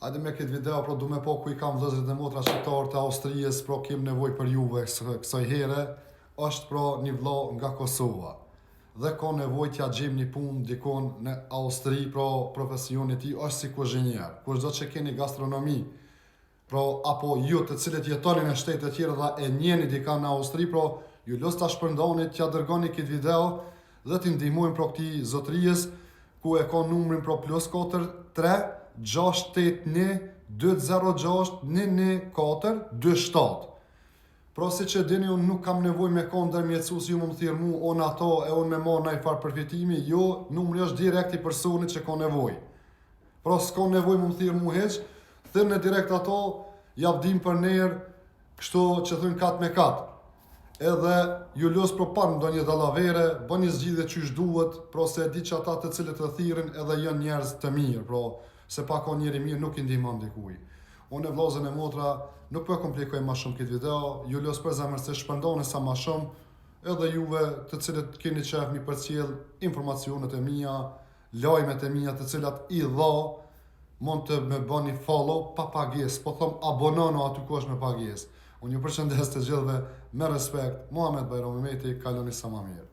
Hajde me këtë video, pra du me po ku i kam vëllezërit dhe motra shqiptarë të Austrisë, pra kem nevojë për juve kësaj here, është pra një vlla nga Kosova. Dhe ka nevojë t'ja gjejmë një punë dikun në Austri, pra profesioni i tij është si kuzhinier. Kushdo që keni gastronomi, Pra, apo ju të cilët jetoni në shtete të tjera dhe e njeni dikan në Austri, pra, ju lus ta shpërndani, t'ja dërgoni këtë video dhe t'i ndihmojmë pra këtij zotërijës ku e ka numrin pra plus 4 3 6 8 1 2 0 6 1 1 4 2 7. Pra siç e dini unë nuk kam nevojë me kon ndërmjetësues ju me më thirr mu unë ato e unë me marr naj farë përfitimi, jo, numri është direkt i personit që ka nevojë. Pra s'ka nevojë me më thirr mu hiç, thirrne direkt ato, ja dim për ner, kështu që thujnë kat me kat. Edhe ju lus pra pa ndonjë dallavere, bëni zgjidhje qysh duhet, pra se e di që ata të cilët e thirrin edhe janë njerëz të mirë, pra se pa kon njeri mirë nuk i ndihmon dikuj. Unë vllazën e motra nuk po e komplikoj ma shumë këtë video, ju lus përzemërsisht shpërndani sa ma shumë, edhe juve të cilët keni qef mi përcjell informacionet e mia, lajmet e mia të cilat i dha, mund të me bëni follow pa pagesë, po thom abononu aty ku është me pagesë. Unë ju përshëndes të gjithëve me respekt, Muhamet Bajram Mehmeti, kaloni sa ma mirë.